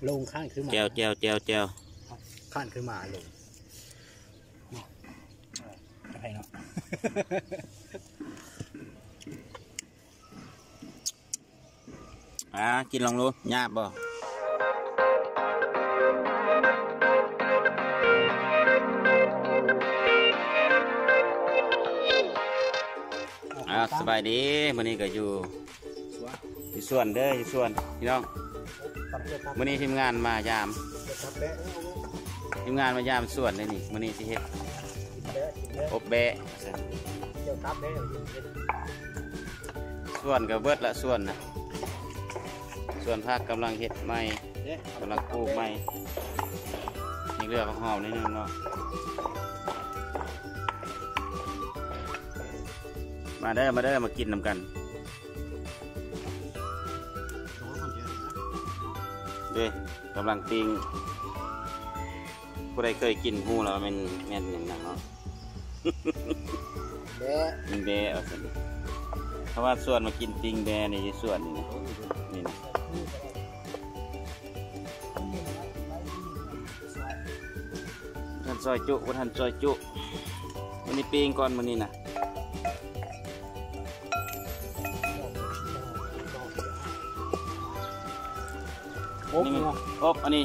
ລົງຂ້ານຄືໝາ ແຈ່ວ ແຈ່ວ ແຈ່ວ ແຈ່ວ ຂ້ານຄືໝາລົງ ໃຜເນາະ ອ່າ ກິນລອງດູ ຍາກບໍ່? ອ່າ ສະບາຍດີ ມື້ນີ້ກໍຢູ່ ຢູ່ສວນເດີ ຢູ່ສວນພີ່ນ້ອງ. ມື້ນີ້ທີມງານມາຢາມ ທີມງານມາຢາມສວນເດ້ນີ້. ມື້ນີ້ຊິເຮັດອົບແບ້ ສວນກໍເບິດລະ ສວນນະ ສວນຜັກກຳລັງເຮັດໃໝ່ ກຳລັງປູກໃໝ່. ຍັງເຫຼືອຜັກຫອມໜ້ອຍໜຶ່ງເນາະ. ມາເດີ ມາເດີ ມາກິນນຳກັນເດ້. ກຳລັງປີ້ງ ຜູ້ໃດເຄີຍກິນຮູ້ແລ້ວວ່າແມ່ນ ແມ່ນຫຍັງນະເນາະ. ແບ້ ແບ້ວ່າຊັ້ນ. ເພາະວ່າຊວນມາກິນປີ້ງແບ້ໃນສວນນີ້ນະ ນີ້ນະ. ບໍ່ທັນຊອຍຈຸ ບໍ່ທັນຊອຍຈຸ. ມື້ນີ້ປີ້ງກ່ອນ ມື້ນີ້ນະ. ອົບ ອົບ ອັນນີ້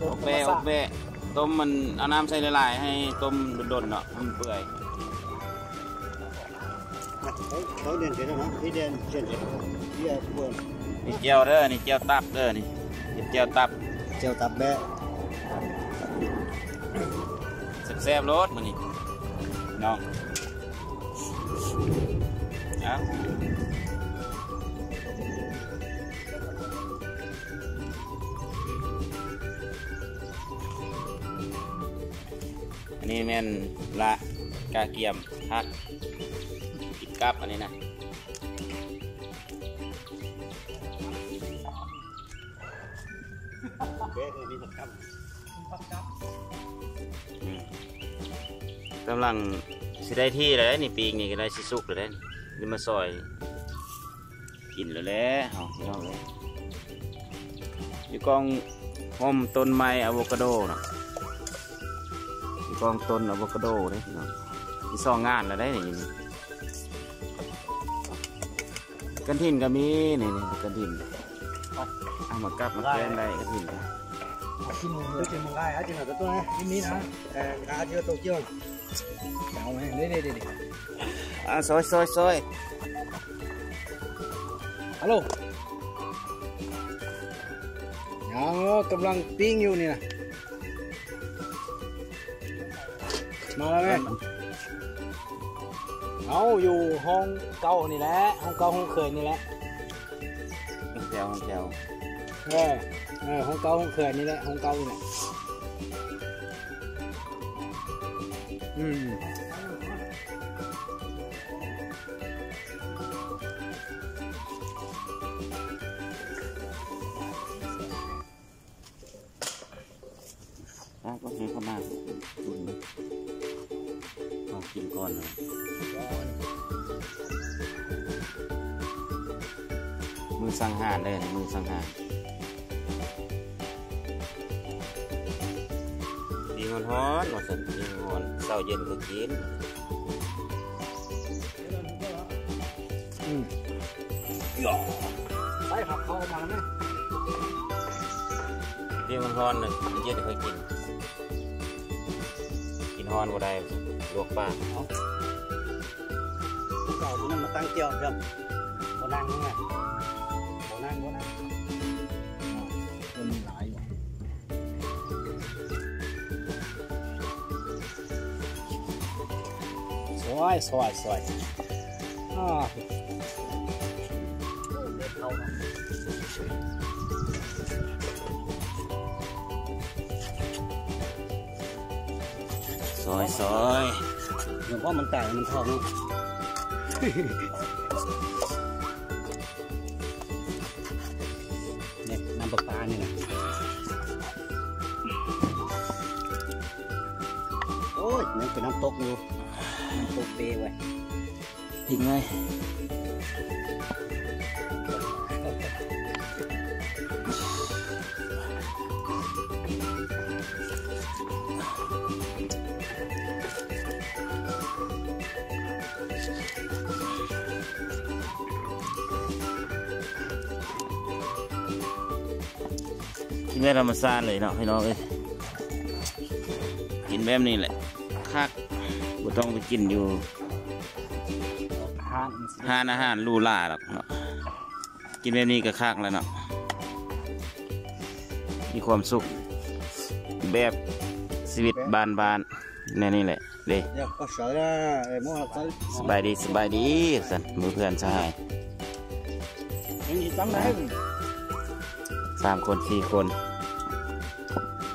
ອົບແບ້ ອົບແບ້ ຕົ້ມມັນ ເອົານ້ຳໃສ່ຫຼາຍໆ ໃຫ້ຕົ້ມດົນໆ ເນາະ ໃຫ້ມັນເປື່ອຍ. ເຂົາ ເຂົາເດັ່ນເສດແລ້ວເນາະ ທີ່ເດັ່ນເສັ້ນເສດ ທີ່ເອົາ ນີ້ແຈ່ວເດີ ນີ້ແຈ່ວຕັບເດີ ນີ້ເຮັດແຈ່ວຕັບ ແຈ່ວຕັບແບ້ ແຊບໆ ໂລດມື້ນີ້ເນາະ. ເອົາ ອັນນີ້ແມ່ນລະກະກຽມຜັກ ກິນກັບອັນນີ້ນະ. ເດ້ ມີຜັກກັບ ມີຜັກກັບ ອືມ ກຳລັງຊິໄດ້ທີ່ແລ້ວນີ້ ປີ້ງນີ້ກໍໄດ້ຊິສຸກແລ້ວເດ້. ນີ້ມາຊອຍກິນແລ້ວແຫຼະເຮົາ ພີ່ນ້ອງເອີຍ. ຢູ່ກ້ອງຮົ່ມຕົ້ນໄມ້ອາໂວກາໂດນະ ຢູ່ກ້ອງຕົ້ນອາໂວກາໂດເດ້ ພີ່ນ້ອງ. ມີສອງງານແລ້ວໄດ໋ນີ້. ກະຖິນກໍມີ ນີ້ໆ ກະຖິນ ເອົາມາກັບມາແກງໄດ້ກະຖິນ. ກິນໝູ ກິນໝູ ໄດ້ ກິນເອົາຕົວນີ້ນະ ແຕ່ກະເອົາໂຕກ່ຽວ ເອົາແມ່ ນີ້ໆໆ ອ່າ ຊອຍໆໆ. ຮັລໂຫຼ ຍັງ ກຳລັງປີ້ງຢູ່ນີ້ນະ. ມາແລ້ວແມ່ ເຮົາຢູ່ຫ້ອງເກົ່ານີ້ແຫຼະ ຫ້ອງເກົ່າຫ້ອງເຄີຍນີ້ແຫຼະ ຫ້ອງແຖວ ຫ້ອງແຖວ ເອີ ເອີ ຫ້ອງເກົ່າຫ້ອງເຄີຍນີ້ແຫຼະ ຫ້ອງເກົ່ານີ້ແຫຼະ. ອືມ ອ່ະ ກໍໃຫ້ເຂົາມາອຸດໜູນ ເຮົາກິນກ່ອນເນາະ. ມື້ສັງຫານເດ້ ມື້ສັງຫານ. ປີ້ງຮ້ອນໆ ວ່າຊັ້ນ ປີ້ງຮ້ອນ ເຊົ້າເຢັນກໍກິນ. ອືມ ໃສ່ຜັກເຂົ້າມາແລ້ວແມ່ ປີ້ງຮ້ອນໆ ເຢັນຄ່ອຍກິນ ກິນຮ້ອນບໍ່ໄດ້ ລວກປາກ. ເອົາ ເອົາຕົວນັ້ນມາຕັ້ງກ່ຽວ ບໍ່ນັ່ງນະ ບໍ່ນັ່ງ ບໍ່ນັ່ງ. ຄົນຫຼາຍຢູ່ ຊອຍ ຊອຍ ຊອຍ ອ້າ ຊອຍ ຊອຍ ເພາະມັນຕາຍ ມັນເຖົ້າເນາະ. ນີ້ ນ້ຳປະປານີ້ນະ ໂອ້ຍ ຍັງເປັນນ້ຳຕົກຢູ່ ນ້ຳຕົກເປເວີຍ ພິງເລີຍ. ເນື້ອທຳມະຊາດເລີຍເນາະພີ່ນ້ອງເອີຍ ກິນແບບນີ້ແຫຼະຄັກ ບໍ່ຕ້ອງໄປກິນຢູ່ຮ້ານອາຫານຫຼູຫຼາດອກເນາະ ກິນແບບນີ້ກໍຄັກແລ້ວເນາະ ມີຄວາມສຸກແບບຊີວິດບ້ານໆ ແນວນີ້ແຫຼະເດ້. ສະບາຍດີ ສະບາຍດີ ວ່າຊັ້ນ ໝູ່ເພື່ອນສະຫາຍ ສາມຄົນສີ່ຄົນ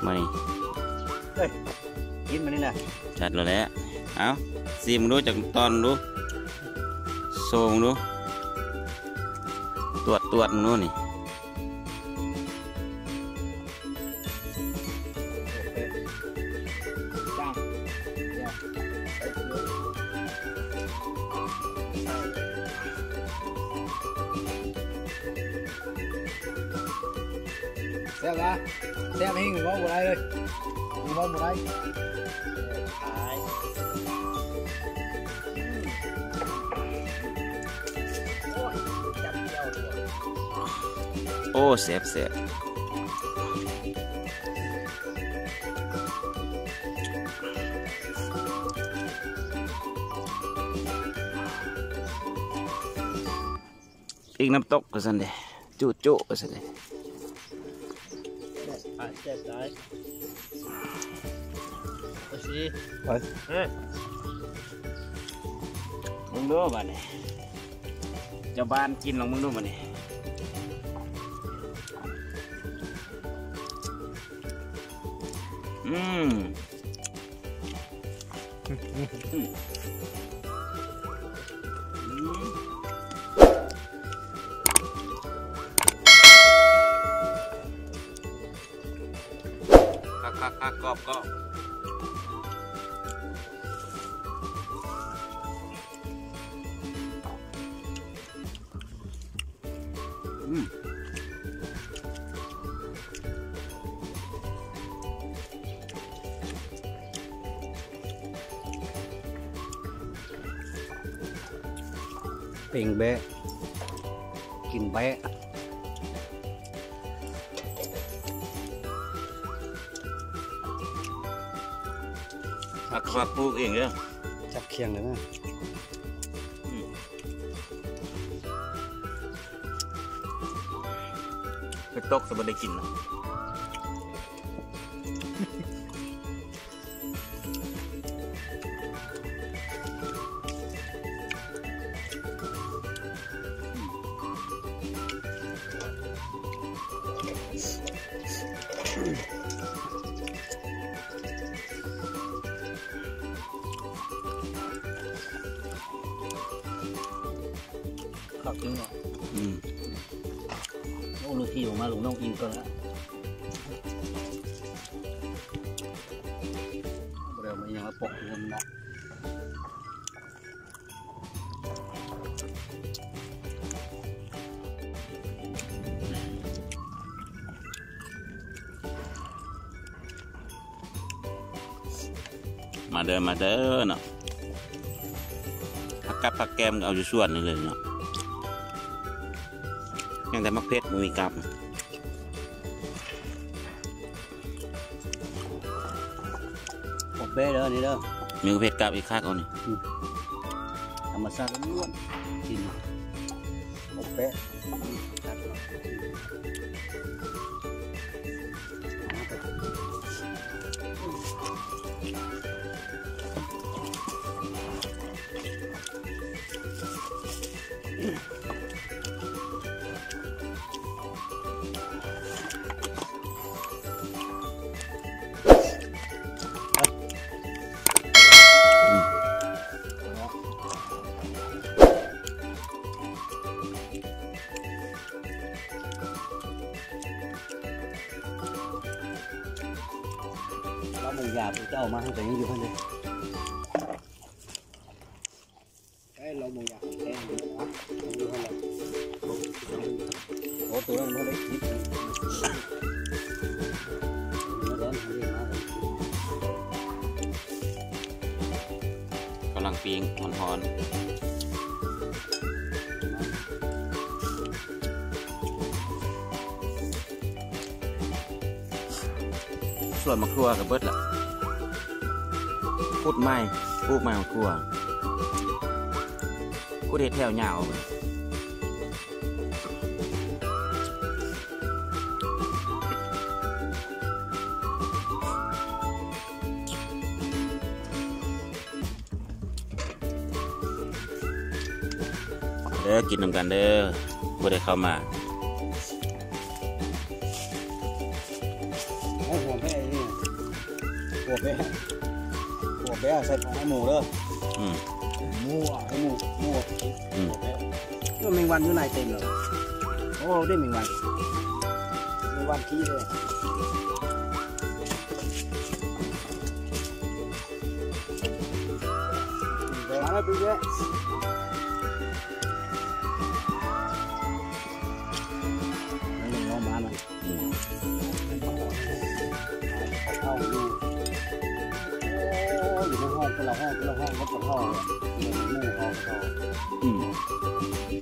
ມານີ້ ກິນມານີ້ນະ ຈັດໂລດແຫຼະ ເອົາ ຊີມເບິ່ງດູ ຈັກຕອນເບິ່ງດູ ໂຊເບິ່ງດູ ຕວດໆ ເບິ່ງດູນີ້. ແຊບຫວາ? ແຊບແຮງ ເວົ້າບໍ່ໄດ້ເລີຍ ເວົ້າບໍ່ໄດ້. ໂອ້ ແຊບໆ ອີກນ້ຳຕົກວ່າຊັ້ນເດ້ ຈຸໆ ວ່າຊັ້ນເດ້. ແຊບຫຼາຍ ແຊບຫຼາຍ ໄປຊິ ໄປ ເອີ ເບິ່ງດູບາດນີ້ ເຈົ້າບ້ານກິນລອງເບິ່ງດູບາດນີ້ ອືມ. ຄັກໆໆ ກອບໆ. ອືມ ເປັງແບ້ ກິນແບ້ ຜັກ ຜັກປູກເອງເດີ ຈັບຄຽງເລີຍນະ. ອືມ ໄປຕົກ ສະບໍ່ໄດ້ກິນເນາະ. ຄັກຈິງເນາະ ອືມ ໂອ້ ລູກພີ່ອອກມາ ລູກນ້ອງອີ່ມກ່ອນລະ ບໍ່ໄດ້ເອົາມາອີ່ຫຍັງມາປົກຢູ່ຫັ້ນນະ. ມາເດີ ມາເດີເນາະ ຜັກກັບຜັກແກ້ມກໍເອົາຢູ່ສວນນີ້ເລີຍເນາະ ຍັງແຕ່ໝາກເຜັດບໍ່ມີກັບ. ໝາກເຜັດເດີ ນີ້ເດີ ມີໝາກເຜັດກັບອີກຄັກເອົານີ້ ອືມ ທຳມະຊາດລ້ວນໆ ກິນໝາກເຜັດ. ລາວໝົງຢາຜູ້ເຈົ້າເອົາມາໃຫ້ ກໍຍັງຢູ່ຫັ້ນເດ້. ເອີ ລາວໝົງຢາຂອງແທ້ ໂອ້ ໂຕນັ້ນບໍ່ໄດ້ກິນ ກຳລັງປີ້ງຮ້ອນໆ. ສວນໝາກຖົ່ວກໍເບິດລະ ຂຸດໃໝ່ ປູກໃໝ່ໝາກຖົ່ວ ຂຸດເຮັດແຖວຍາວ. ເດີ ກິນນຳກັນເດີ ຜູ້ໃດເຂົ້າມາ. ໂອ້ ຫົວແບ້ນີ້ ຫົວແບ້ ຫົວແບ້ໃສ່ຂອງໃຫ້ໝູເດີ. ອືມ ໝູ ໃຫ້ໝູ ໝູ ອືມ ຫົວແບ້. ໂອ້ ແມງວັນຢູ່ໃນເຕັມເລີຍ. ໂອ້ ໄດ້ແມງວັນ ແມງວັນຂີ້ເລີຍ. ມາແລ້ວ ປີເດ້ ມັນຍັງລອງມາມັນ ອືມ ເຂົ້າຢູ່ ໂອ້ ຢູ່ໃນຫ້ອງ ແຕ່ລະຫ້ອງ ແຕ່ລະຫ້ອງ ແຕ່ລະຫ້ອງ ໝູເຂົ້າ ອືມ ແມ່ນ ກິນ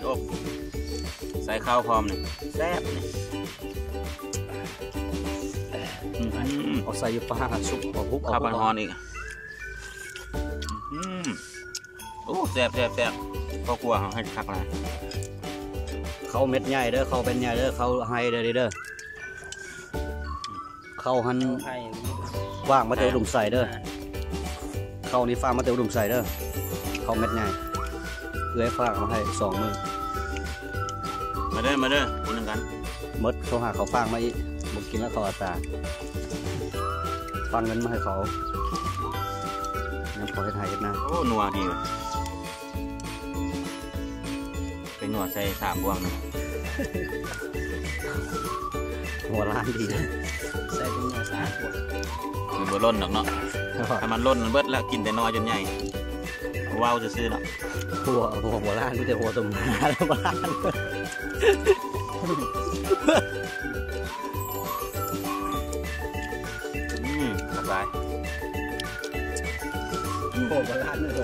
ອົບ ໃສ່ເຂົ້າພ້ອມນີ້ ແຊບນີ້. ອືມ ເອົາໃສ່ຢູ່ປາ ສຸກ ເອົາຮຸບ ເຂົ້າ ເອົາຮຸບ ຮ້ອນໆອີກ. ອືມ ໂອ້ ແຊບໆໆ ເຂົ້າຄົ່ວເຮົາເຮັດຄັກຫຼາຍ. ເຂົ້າເມັດໃຫຍ່ເດີ ເຂົ້າເມັດໃຫຍ່ເດີ ເຂົ້າໄຮ່ເດີ ເດີ. ເຂົ້າຫັ້ນ ເຂົ້າໄຮ່ ຝາກມາແຕ່ອຸດົມໄຊເດີ ອ່າ ເຂົ້ານີ້ຝາກມາແຕ່ອຸດົມໄຊເດີ ເຂົ້າເມັດໃຫຍ່ ເອື້ອຍຝາກມາໃຫ້ສອງມື້. ມາເດີ ມາເດີ ກິນນຳກັນ. ໝົດ ໂທຫາເຂົາຝາກມາອີກ ບໍ່ກິນແລ້ວເຂົາອາສາ ຝາກເງິນມາໃຫ້ເຂົາ ຍາມເຂົາເຮັດໄຮ່ເຮັດນາ. ໂອ້ ນົວດີເວີຍ. ໄປນົວໃສ່ສາມບ່ວງນະ ຫົວລ້ານດີ ໃສ່ເປັນນົວສາມບ່ວງ ມັນບໍ່ຫຼົ່ນດອກເນາະ. ຖ້າມັນຫຼົ່ນມັນເບິດແລ້ວ ກິນແຕ່ໜໍ່ຈົນໃຫຍ່ ເວົ້າຊື່ໆເນາະ. ຫົວ ຫົວໂບລານ ມີແຕ່ຫົວຕົມໜ້າໂບລານ. ອືມ ຄັກຫຼາຍ ໂອ້ ໂບລານ ໂອ້ ນະ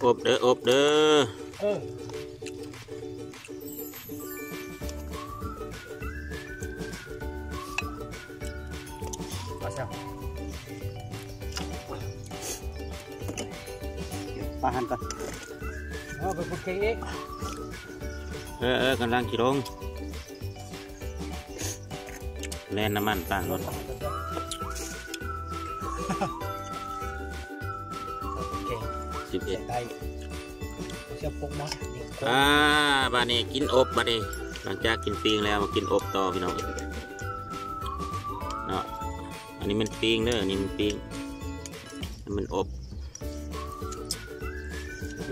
ອົບເດີ ອົບເດີ ເອີ ປາຫັ້ນກ່ອນ ເອີ ໄປພຸດເຄງອີກ ເອີ ເອີ ກຳລັງຊິລົງ ແລ່ນນ້ຳມັນປາລົດ ສິບເອັດ ໄດ້ ເສຍປົກມາ ອ່າ ບາດນີ້ກິນອົບ ບາດນີ້ ຫຼັງຈາກກິນປີ້ງແລ້ວ ມາກິນອົບຕໍ່ພີ່ນ້ອງເນາະ. ອັນນີ້ແມ່ນປີ້ງເດີ ອັນນີ້ແມ່ນປີ້ງ ອັນນີ້ແມ່ນອົບ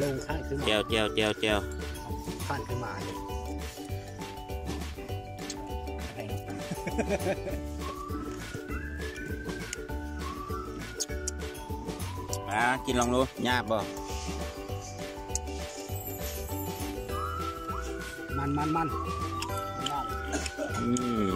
ລົງຂ້າງຂຶ້ນມາ ແຈ່ວ ແຈ່ວ ແຈ່ວ ແຈ່ວ ຂ້າງຂຶ້ນມາເລີຍ. ອ່າ ກິນລອງດູ ຍາກບໍ່? ມັນ ມັນ ມັນ ອືມ.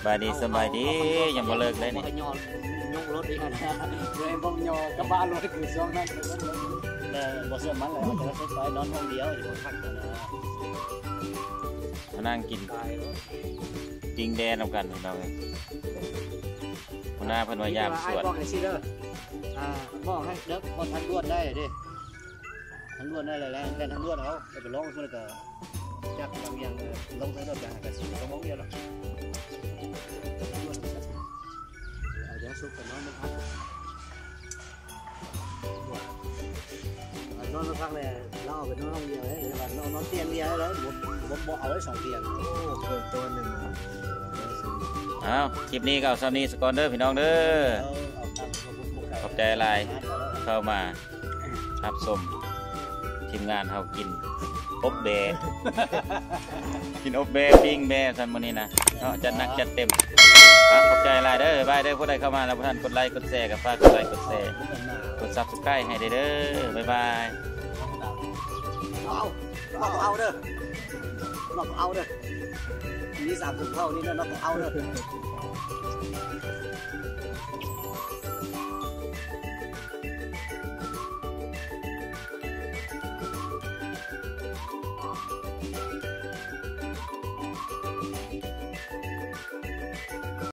ສະບາຍດີ ສະບາຍດີ ຍັງບໍ່ເລີກເລີຍນີ້ ຍົກລົດອີກຫັ້ນນະ ເລີຍບໍ່ຍໍກະບະລົດຄືຊ່ວງນັ້ນ ແລ້ວບໍ່ເຊື່ອໝັ້ນແລ້ວ ແຕ່ວ່າໄປນອນຫ້ອງດຽວຢູ່ພັກຫັ້ນນະ ມານັ່ງກິນປີ້ງແດ່ນຳກັນພີ່ນ້ອງເອີຍ ຫົວໜ້າເພິ່ນວ່າຢາມສວນ ບອກຈັ່ງຊີ້ເດີ ອ່າ ບອກໃຫ້ເດີ ບໍ່ທັນລວດໄດ້ເດ້. ທາງດ່ວນນັ້ນແຫຼະ ແລ່ນ ແລ່ນທາງດ່ວນເອົາ ແລ້ວໄປລອງເບິ່ງ ແລ້ວກໍຈັກບາງຢ່າງ ເອີ ລົງທາງດ່ວນໄປຫາກັນ ຊົ່ວໂມງດຽວເນາະ ເອົາຢາສູບກັນນອນນຳພັກ ນອນນຳພັກແລ້ວ ລາວເອົາໄປນອນຫ້ອງດຽວເລີຍ ແຕ່ວ່ານອນ ນອນຕຽງດຽວເລີຍ ບໍ່ ບໍ່ ບໍ່ເອົາໄດ້ສອງຕຽງ ໂອ້ ເກີນຕົວໜຶ່ງ ເອົາ ຄລິບນີ້ກໍເອົາສ່ຳນີ້ສາກ່ອນເດີ ພີ່ນ້ອງເດີ ເອົາ ເອົາຕາມ ຂອບໃຈຫຼາຍ ເຂົ້າມາ ຮັບຊົມ ທີມງານເຮົາກິນອົບແບ ກິນອົບແບ ປີ້ງແບຊັ້ນມື້ນີ້ນະເນາະ ຈັດໜັກຈັດເຕັມ. ອ່ະ ຂອບໃຈຫຼາຍເດີ ບາຍເດີ. ຜູ້ໃດເຂົ້າມາແລ້ວບໍ່ທັນກົດໄລກົດແຊ ກໍຝາກກົດໄລກົດແຊ ກົດ Subscribe ໃຫ້ເດີ ບາຍບາຍ. ເອົາ ເອົາເດີ ເອົາເດີ ມີສາມຄົນເທົ່ານີ້ເນາະ ເອົາເດີ.